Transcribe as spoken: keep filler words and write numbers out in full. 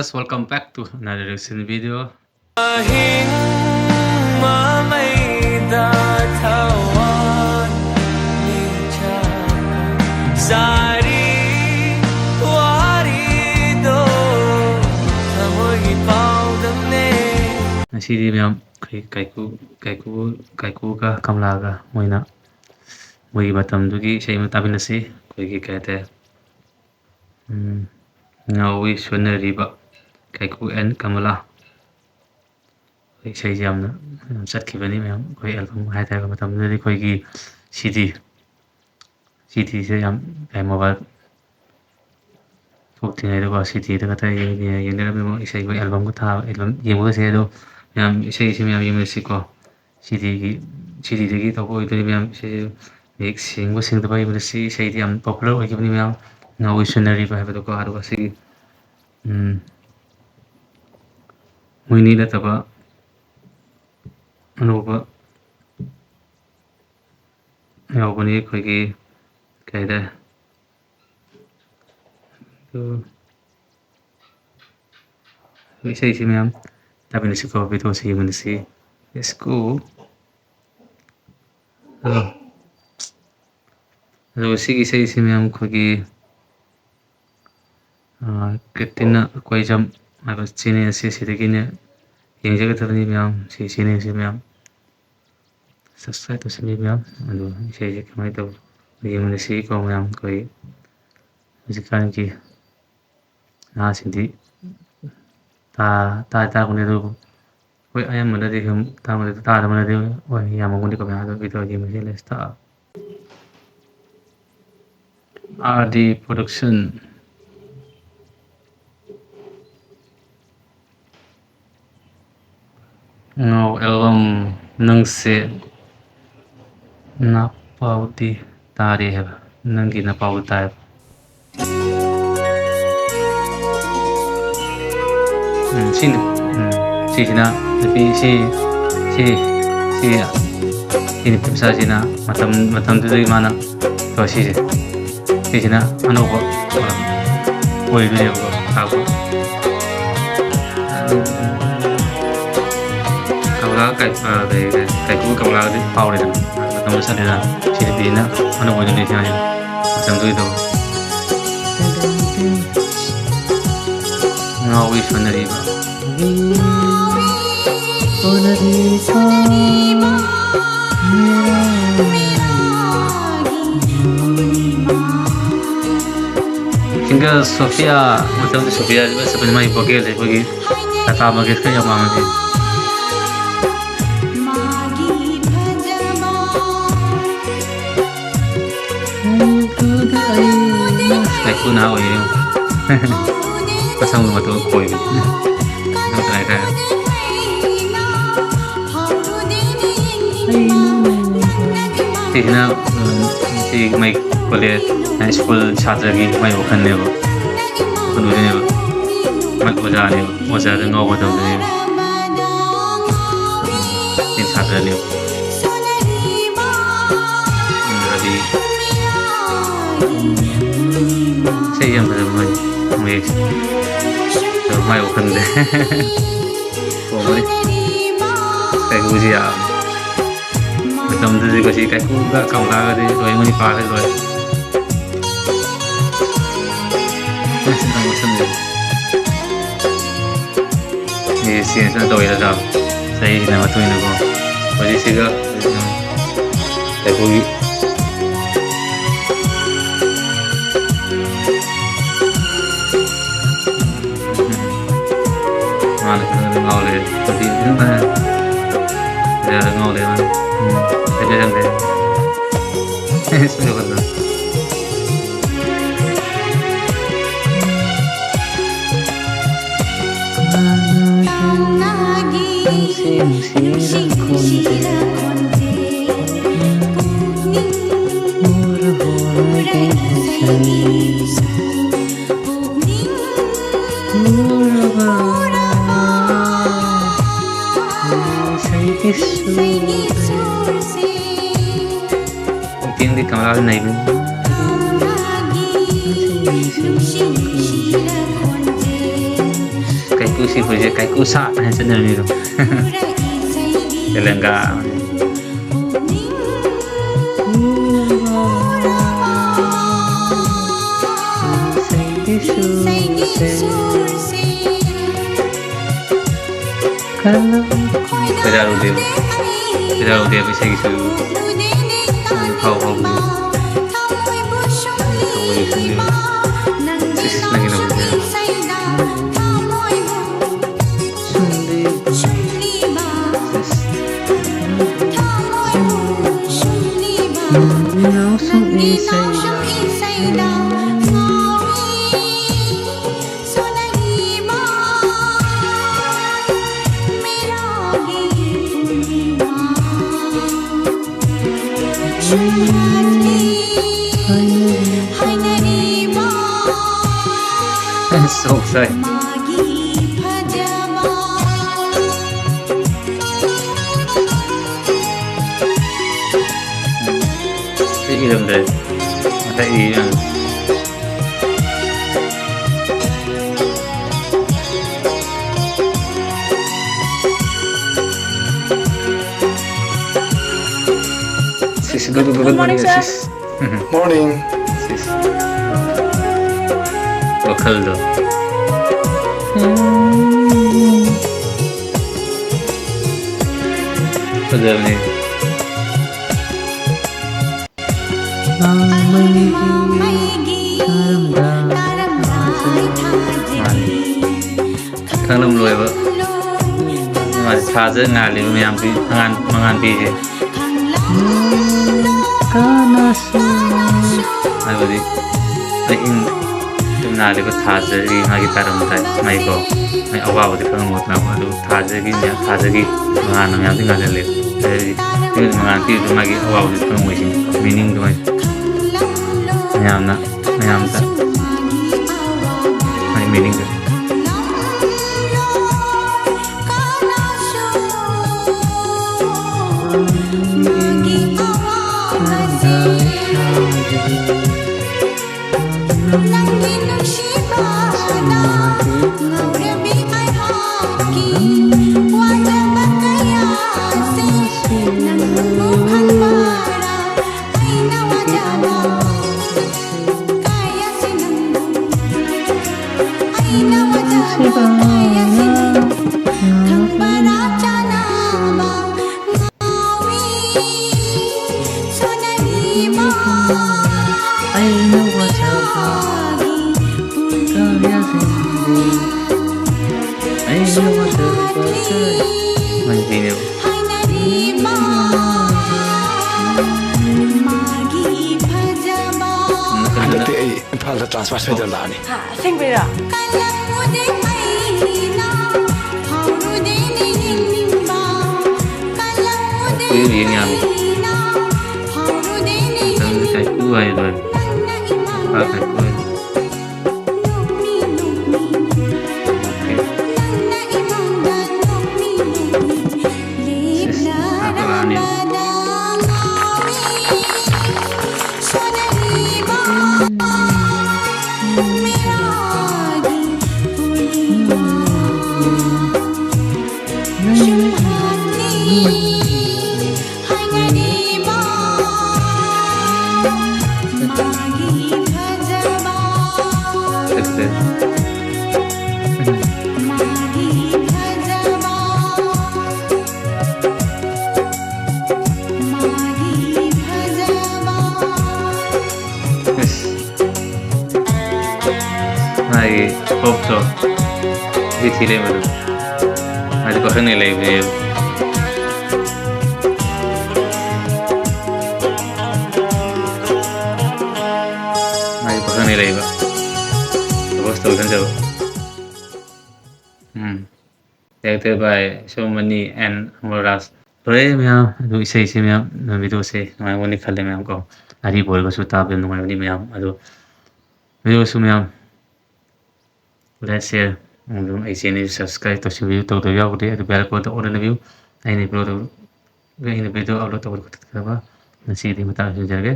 Guys, welcome back to another reaction video. ꯑꯍꯤꯡ ꯃꯃꯩꯗ ꯊꯋꯥꯟ ꯃꯤꯆꯥꯛ ꯁꯥꯔꯤ ꯋꯥꯔꯤꯗꯣ ꯊꯃꯣꯏꯒꯤ ꯄꯥꯎꯗꯝꯅꯦ꯫ ꯉꯁꯤꯗꯤ ꯃꯌꯥꯝ ꯑꯩꯈꯣꯏ ꯀꯥꯏꯀꯨ, ꯀꯥꯏꯀꯨ, ꯀꯥꯏꯀꯨꯒ ꯀꯃꯂꯥꯒ ꯃꯣꯏꯅ, ꯃꯣꯏꯒꯤ ꯃꯇꯝꯗꯨꯒꯤ ꯏꯁꯩ ꯑꯃ ꯇꯥꯃꯤꯟꯅꯁꯤ꯫ ꯑꯩꯈꯣꯏꯒꯤ ꯀꯩ ꯍꯥꯏꯇꯥꯔꯦ, ꯎꯝ, ꯉꯥꯎꯋꯤ ꯁꯣꯟꯅꯔꯤꯕ ꯀꯥꯏꯀꯨ and ꯀꯃꯂꯥ꯫ ꯑꯩꯈꯣꯏ ꯏꯁꯩꯁꯦ ꯌꯥꯝꯅ, ꯌꯥꯝ ꯆꯠꯈꯤꯕꯅꯤ ꯃꯌꯥꯝ꯫ ꯑꯩꯈꯣꯏ album ꯍꯥꯏꯇꯥꯔꯦ, ꯃꯇꯝꯗꯨꯗꯗꯤ ꯑꯩꯈꯣꯏꯒꯤ CD, CDꯁꯦ ꯌꯥꯝ, ꯀꯩ, mobile ꯊꯣꯛꯇ꯭ꯔꯤꯉꯩꯗꯀꯣ, CDꯗ ꯈꯛꯇ ꯌꯦꯡ-, ꯌꯦꯡ-, ꯌꯦꯡꯅꯔꯝꯃꯦꯕ ꯏꯁꯩ꯫ ꯑꯩꯈꯣꯏ albumꯒ ꯊꯥꯕ, album ꯌꯦꯡꯕꯒꯁꯦ꯫ ꯑꯗꯣ ꯃꯌꯥꯝ, ꯏꯁꯩꯁꯦ ꯃꯌꯥꯝ ꯌꯦꯡꯃꯤꯟꯅꯁꯤꯀꯣ꯫ CDꯒꯤ, CDꯗꯒꯤ ꯇꯧꯕ ꯑꯣꯏꯗꯣꯏꯅꯤ ꯃꯌꯥꯝ꯫ ꯏꯁꯩ ꯃꯌꯦꯛ ꯁꯦꯡꯕ ꯁꯦꯡꯗꯕ ꯌꯦꯡꯃꯤꯟꯅꯁꯤ꯫ ꯏꯁꯩꯗꯤ ꯌꯥꯝ popular ꯑꯣꯏꯈꯤꯕꯅꯤ ꯃꯌꯥꯝ, ꯉꯥꯎꯋꯤ ꯁꯣꯟꯅꯔꯤꯕ ꯍꯥꯏꯕꯗꯣꯀꯣ꯫ ꯑꯗꯨꯒ ꯁꯤꯒꯤ, ꯎꯝ, ꯃꯣꯏꯅꯤ ꯅꯠꯇꯕ ꯑꯅꯧꯕ ꯌꯥꯎꯕꯅꯤ꯫ ꯑꯩꯈꯣꯏꯒꯤ ꯀꯩ ꯍꯥꯏꯇꯥꯔꯦ, ꯑꯗꯨ ꯏꯁꯩꯁꯤ ꯃꯌꯥꯝ ꯇꯥꯃꯤꯟꯅꯁꯤꯀꯣ, videoꯁꯤ ꯌꯦꯡꯃꯤꯟꯅꯁꯤ꯫ Let's go꯫ ꯑꯗꯣ, ꯑꯗꯨꯒ ꯁꯤꯒꯤ ꯏꯁꯩꯁꯤ ꯃꯌꯥꯝ ꯑꯩꯈꯣꯏꯒꯤ, ꯑꯥ, ꯀ꯭ꯔꯤꯇꯤꯅꯥ ꯀꯣꯏꯖꯝ ꯍꯥꯏꯕ channel ꯑꯁꯤ, ꯁꯤꯗꯒꯤꯅꯦ ꯌꯦꯡꯖꯒꯗꯕꯅꯤ ꯃꯌꯥꯝ꯫ ꯁꯤ channelꯁꯤ ꯃꯌꯥꯝ subscribe ꯇꯧꯁꯤꯟꯕꯤꯌꯨ ꯃꯌꯥꯝ꯫ ꯑꯗꯨ ꯏꯁꯩꯁꯦ ꯀꯃꯥꯏꯅ ꯇꯧꯕ ꯌꯦꯡꯃꯤꯟꯅꯁꯤꯀꯣ ꯃꯌꯥꯝ꯫ ꯑꯩꯈꯣꯏ ꯍꯧꯖꯤꯛꯀꯥꯟꯒꯤ ꯅꯍꯥꯁꯤꯡꯗꯤ ꯇꯥ-, ꯇꯥ-, ꯇꯥꯔꯛꯄꯅꯤ, ꯑꯗꯨꯕꯨ ꯍꯣꯏ, ꯑꯌꯥꯝꯕꯅꯗꯤ ꯁꯨꯝ ꯇꯥꯔꯝꯒꯅꯤ, ꯇꯥꯗꯕꯅꯗꯤ ꯍꯣꯏ ꯌꯥꯝꯃꯝꯒꯅꯤꯀꯣ ꯃꯌꯥꯝ꯫ ꯑꯗꯣ video ꯌꯦꯡꯕꯁꯦ let's start꯫ RD Production꯫ ꯉꯥꯎ album꯫ ꯅꯪꯁꯦ ꯅꯄꯥꯎꯗꯤ ꯇꯥꯔꯦ ꯍꯥꯏꯕ, ꯅꯪꯒꯤ ꯅꯄꯥꯎꯗꯤ ꯇꯥꯏ ꯍꯥꯏꯕ꯫ ꯎꯝ, ꯁꯤꯅꯤ꯫ ꯎꯝ, ꯁꯤꯁꯤꯅ ꯅꯨꯄꯤ, ꯁꯤ, ꯁꯤ, ꯁꯤ, ꯁꯤ ꯅꯨꯄꯤ ꯃꯆꯥꯁꯤꯅ ꯃꯇꯝ, ꯃꯇꯝꯗꯨꯗꯒꯤ ꯃꯥꯅ, ꯇꯣ, ꯁꯤꯁꯦ, ꯁꯤꯁꯤꯅ ꯑꯅꯧꯕ ꯑꯣꯏꯗꯣꯏꯅꯦꯕꯀꯣ, ꯇꯥꯛꯄ꯫ ꯀꯪꯂꯥ ꯀꯩ-, ꯑ, ꯀꯩ-, ꯀꯩ-, ꯀꯩꯀꯨ ꯀꯪꯂꯥꯒꯗꯤ ꯐꯥꯎꯔꯦꯗꯅ, ꯃꯇꯝꯗꯣ ꯆꯠꯂꯦꯗꯅ, ꯁꯤꯗꯤ ꯄꯤꯁꯤꯅ ꯑꯅꯧꯕ ꯑꯣꯏꯅ ꯂꯩꯁꯦ ꯍꯥꯏꯅ ꯃꯇꯝꯗꯨꯒꯤꯗꯣ꯫ ꯉꯥꯎꯏ ꯁꯣꯟꯅꯔꯤꯕ꯫ ꯁꯤꯡꯒꯔ ꯁꯣꯐꯤꯌꯥ, ꯃꯇꯝꯗ ꯁꯣꯐꯤꯌꯥꯁꯤ ꯃꯥꯒꯤ ꯚꯣꯀꯦꯜꯁꯦ ꯑꯩꯈꯣꯏꯒꯤ ꯂꯇꯥ ꯃꯪꯒꯦꯁꯀꯔ ꯌꯥꯝ ꯃꯥꯟꯕꯅꯦ꯫ ꯀꯩꯀꯨ ꯅꯍꯥ ꯑꯣꯏꯔꯤ꯫ ꯃꯁꯝꯒ ꯃꯇꯣꯟ ꯈꯣꯏꯕꯅꯤ꯫ ꯅꯪ ꯀꯅꯥ ꯀꯅꯥ? ꯁꯤꯁꯤꯅ, ꯎꯝ, ꯁꯤ ꯃꯩ ꯀꯣꯂꯦꯖ, ꯁ꯭ꯀꯨꯜ ꯁꯥꯇ꯭ꯔꯒꯤ ꯃꯥꯏ ꯋꯥꯈꯜꯅꯦꯕ꯫ ꯋꯥꯈꯜ ꯑꯣꯏꯗꯣꯏꯅꯦꯕ꯫ ꯃꯥꯏ ꯑꯣꯖꯥꯅꯦꯕ꯫ ꯑꯣꯖꯥꯗ ꯉꯥꯎꯕ ꯇꯧꯗꯣꯏꯅꯦꯕ꯫ ꯁꯤ ꯁꯥꯇ꯭ꯔꯅꯦꯕ꯫ ꯎꯝ, ꯑꯗꯨꯗꯤ ꯏꯁꯩ ꯌꯥꯝ ꯐꯖꯕ ꯃꯥꯏ ꯃꯌꯦꯛꯁꯦ꯫ ꯑꯗꯣ ꯃꯥꯏ ꯋꯥꯈꯜꯗ ꯍꯣꯡꯕꯅꯤ꯫ ꯀꯩꯀꯨꯁꯤ ꯌꯥꯕꯅꯤ꯫ ꯃꯇꯝꯗꯨꯗꯤ ꯀꯩꯁꯤ ꯀꯩꯀꯨꯒ ꯀꯃꯂꯥꯒꯗꯤ ꯂꯣꯏ ꯃꯣꯏ ꯄꯥꯔꯦ ꯂꯣꯏ꯫ ꯑꯁ, ꯅꯪ ꯃꯁꯝꯁꯦ꯫ ꯃꯤꯁꯦ ꯆꯦꯟꯖ ꯐꯖꯅ ꯇꯧꯋꯦ ꯅꯠꯇ꯭ꯔꯥ? ꯆꯍꯤꯁꯤꯅ ꯃꯇꯨꯡ ꯏꯟꯅꯀꯣ꯫ ꯍꯧꯖꯤꯛꯁꯤꯒ ꯀꯩꯅꯣ, ꯀꯩꯀꯨꯒꯤ꯫ ꯃꯥꯅ ꯈꯪꯗꯅ ꯉꯥꯎ ꯂꯩꯔꯦ꯫ ꯍꯧꯖꯤꯛ ꯐꯖꯅ ꯌꯥꯔ ꯉꯥꯎ ꯂꯩꯔꯦ ꯃꯥꯅ꯫ ꯎꯝ꯫ ꯍꯥꯏꯐꯦꯠ ꯍꯟꯊꯔꯦ꯫ ꯁꯨꯝ ꯌꯧꯍꯜꯂꯣ꯫ ꯄꯨꯛꯅꯤꯡꯗꯤ ꯀꯪꯂꯥꯗ ꯅꯩꯕꯅꯤ꯫ ꯀꯩ ꯀꯨꯁꯤ ꯍꯧꯖꯤꯛ ꯀꯩꯀꯨ ꯁꯥꯠ ꯍꯥꯏꯅ ꯆꯠꯅꯔꯝꯃꯤꯗꯣ꯫ ꯇꯦꯂꯪꯒꯥ꯫ ꯈꯣꯏꯗꯥꯔꯨꯗꯦꯕ꯫ ꯈꯣꯏꯗꯥꯔꯨꯗꯦꯕ ꯏꯁꯩꯒꯤꯁꯨ꯫ ꯐꯥꯎ ꯐꯥꯎ꯫ ꯁꯤꯁ, ꯅꯪꯒꯤ ꯅꯕꯨꯛꯁꯦ꯫ ꯁꯤꯁ꯫ ꯅꯪꯒꯤ ꯅꯥꯎꯁꯨꯝ ꯏꯁꯩ꯫ ꯁꯣꯛ ꯁꯥꯏ꯫ ꯁꯤ ꯏꯔꯝꯗ꯭ꯔꯦ꯫ ꯉꯁꯥꯏ ꯏꯔꯝꯃꯦ꯫ ꯁꯤꯁ, good, good, good morning, sir. ꯁꯤꯁ꯫ ꯎꯝ꯫ Morning. ꯁꯤꯁ꯫ ꯋꯥꯈꯜꯗꯣ꯫ ꯐꯖꯕꯅꯤ꯫ ꯂꯥꯡꯃꯩꯒꯤ ꯇꯥꯔꯝꯗꯥꯏ ꯊꯥꯖꯒꯤ꯫ ꯈꯪꯂꯝꯂꯣꯏꯕ꯫ ꯃꯥꯁꯦ ꯊꯥꯖ ꯉꯥꯜꯂꯤꯕ ꯃꯌꯥꯝꯁꯤ, ꯃꯉꯥꯟ-, ꯃꯉꯥꯟꯕꯤꯁꯦ꯫ ꯀꯅꯥꯁꯨ꯫ ꯍꯥꯏꯕꯗꯤ ꯑꯍꯤꯡ ꯉꯥꯜꯂꯤꯕ ꯊꯥꯖꯒꯤ ꯃꯥꯒꯤ ꯇꯥꯔꯝꯗꯥꯏ ꯃꯩꯀꯣ꯫ ꯃꯥꯏ ꯑꯋꯥꯕꯗꯤ ꯈꯪꯉꯝꯃꯣꯏꯗꯅꯀꯣ꯫ ꯑꯗꯨ ꯊꯥꯖꯒꯤ ꯃꯌꯥꯝ, ꯊꯥꯖꯒꯤ ꯃꯉꯥꯟꯅ ꯃꯌꯥꯝꯁꯤ ꯉꯥꯜꯍꯜꯂꯦ꯫ ꯑꯗꯩꯗꯤ ꯁꯤꯒꯤ ꯃꯉꯥꯟ ꯄꯤꯕꯗꯨ ꯃꯥꯒꯤ ꯑꯋꯥꯕꯗꯤ ꯈꯪꯉꯝꯃꯣꯏ ꯁꯤꯅꯤ꯫ Meaning ꯗꯨ ꯃꯥꯒꯤ ꯃꯌꯥꯝꯅ, ꯃꯌꯥꯝꯗ ꯃꯥꯒꯤ meaning ꯗꯨ꯫ ꯅꯪꯒꯤ ꯅꯨꯡꯁꯤꯕꯅ ꯉꯥꯎꯔꯕꯤ ꯑꯩ ꯃꯩ ꯍꯩꯅꯦꯕ꯫ ꯍꯟꯗꯛꯇꯤ ꯑꯩ ꯏꯝꯐꯥꯜꯗ transfer ꯁꯣꯏꯗꯅ ꯂꯥꯛꯑꯅꯤ꯫ ꯍꯥ, ꯑꯁꯦꯡꯕꯩꯔꯣ? ꯀꯨꯏꯔꯦ ꯌꯥꯝꯅ꯫ ꯃꯇꯝꯁꯦ ꯀꯥꯏꯀꯨ ꯍꯥꯏ ꯂꯣꯏꯔꯦ꯫ ꯄꯨꯔꯥ ꯀꯥꯏꯀꯨ ꯍꯥꯏ꯫ ꯁꯤꯁ, ꯂꯥꯛꯀꯗꯧꯔꯅꯤ꯫ ꯃꯥꯒꯤ ꯍꯣꯞꯇꯣ ꯁꯤ ꯊꯤ ꯂꯩꯕꯗꯣ꯫ ꯃꯥꯗꯤ ꯄꯥꯈꯪꯅꯤ ꯂꯩꯕꯅꯦꯕ꯫ ꯃꯥꯗꯤ ꯄꯥꯈꯪꯅꯤ ꯂꯩꯕ꯫ Propose ꯇꯧꯁꯟꯖꯕ꯫ Um. Directed by ꯁꯣꯃꯅꯤ and ꯑꯃꯔ ꯔꯥꯖ꯫ ꯂꯣꯏꯔꯦ ꯃꯌꯥꯝ꯫ ꯑꯗꯨ ꯏꯁꯩꯁꯦ ꯃꯌꯥꯝ, ꯚꯤꯗꯤꯑꯣꯁꯦ ꯅꯨꯡꯉꯥꯏꯔꯝꯒꯅꯤ ꯈꯜꯂꯦ ꯃꯌꯥꯝ ꯀꯣ꯫ ꯑꯔꯤꯕ ꯑꯣꯏꯔꯒꯁꯨ ꯇꯥꯕꯗ ꯅꯨꯡꯉꯥꯏꯕꯅꯤ ꯃꯌꯥꯝ꯫ ꯑꯗꯨ ꯚꯤꯗꯤꯑꯣꯁꯨ ꯃꯌꯥꯝ like, share, ꯑꯃꯁꯨꯡ ꯑꯩ channel subscribe ꯇꯧꯁꯤꯟꯕꯤꯌꯨ, ꯇꯧꯗꯕ ꯌꯥꯎꯔꯒꯗꯤ꯫ ꯑꯗꯨ bell icon ꯗ all ꯅꯝꯕꯤꯌꯨ꯫ ꯑꯩꯅ ꯚꯤꯗꯤꯑꯣ, ꯑꯩꯅ ꯚꯤꯗꯤꯑꯣ upload ꯇꯧꯕ ꯈꯨꯗꯤꯡꯃꯛ ꯉꯁꯤꯒꯤꯗꯤ ꯃꯇꯥꯡ ꯁꯤꯟꯖꯔꯒꯦ꯫